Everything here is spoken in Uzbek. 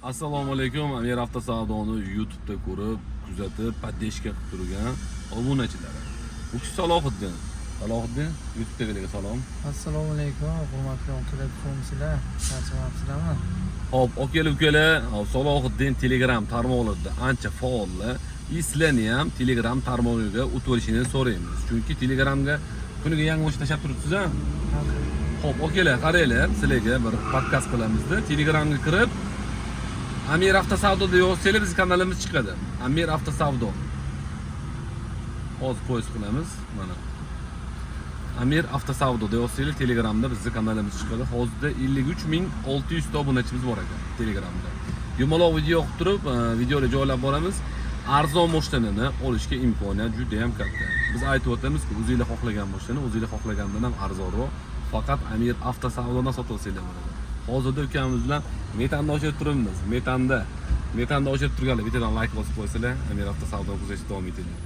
Assalomu alaykum, Amir Avtosavdoni YouTube'da ko'rib, kuzatib, поддержка qilib turgan obunachilari. Bu kishi Salohiddin. Salohiddin, YouTube'dagilarga salom. Assalomu alaykum, hurmatli akalar, qo'mshilar, charchamayapsizlarmi? Hop, akalar, ukalar, hop, Salohiddin Telegram tarmoqlarida ancha faollar. И sizlarni ham Telegram tarmog'iga o'tib so'raymiz. Chunki Telegramga kuniga yangi mashina tashlab turibsiz, a? Xo'p, akalar, qaranglar, sizlarga bir podkast qilamizda. Telegramga kirib, Amir Avtosavdo deb yozsanglar, bizning kanalimiz chiqadi. Amir Avtosavdo. Hozir поиск qilamiz, mana. Amir Avtosavdo deb yozsanglar, Telegramda bizning kanalimiz chiqadi. Hozirda 53 600 ta obunachimiz bor ekan Telegramda. Yumaloq video qilib turib, videolar joylab boramiz. Arzon mashinani olishga imkoniyat juda ham katta. Biz aytib o'tamiz-ku, o'zinglar xohlagan mashinani o'zinglar xohlagandan ham arzonroq faqat Amir Avtosavdodan sotib olsanglar bo'ladi. Hozirda ukamiz bilan metanda oshirib turibmiz. Metanda. Metanda oshirib turganlar bittadan like bosib qo'ysalar, Amir Avtosavdoni kuzatishda davom etinglar.